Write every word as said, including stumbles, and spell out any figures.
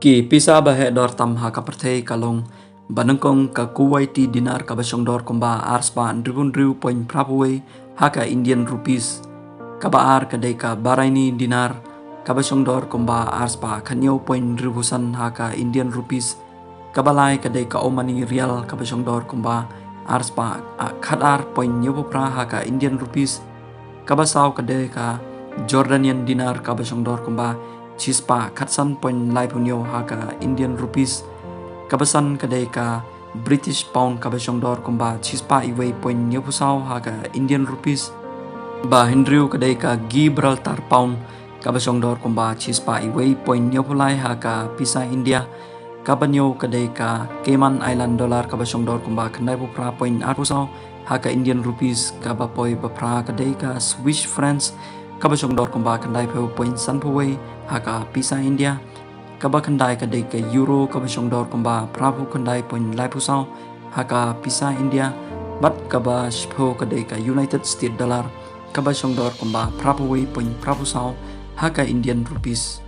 Ki pisa ba heh dor tam ha ka pyrthei ka long ba nyngkong ka Kuwaiti dinar kaba shong dor kumba ar spah hynriewphew hynriew point phra phew wei ha ka Indian rupees, kaba ar ka dei ka Bahraini dinar kaba shong dor kumba ar spah khathynñiew point hynriewphew san ha ka Indian rupees, kaba lai ka dei ka Omani rial kaba shong dor kumba ar spah khatar point hynñiewphew phra ha ka Indian rupees, kaba saw ka dei ka Jordanian dinar kaba shong dor kumba shi spah khatsan point laiphew hynñiew ha ka Indian rupees, kaba san ka dei ka British pound kaba shong dor kumba shi spah iwei point hynñiewphew saw ha ka Indian rupees, ba hynriew ka dei ka Gibraltar pound kaba shong dor kumba shi spah iwei point hynñiewphew lai ha ka pisa India, kaba hynñiew ka dei ka Cayman Island dollar kaba shong dor kumba khyndaiphew phra point arphew saw ha ka Indian rupees, kaba poi ba phra ka dei ka Swiss francs kaba shong dor kumba khyndaiphew point sanphew wei ha ka pisa India, kaba khyndai ka dei ka euro kaba shong dor kumba phraphew khyndai point laiphew saw ha ka pisa India, bad kaba shiphew ka dei ka United States dollar kaba shong dor kumba phraphew wei point phraphew saw ha ka Indian rupees.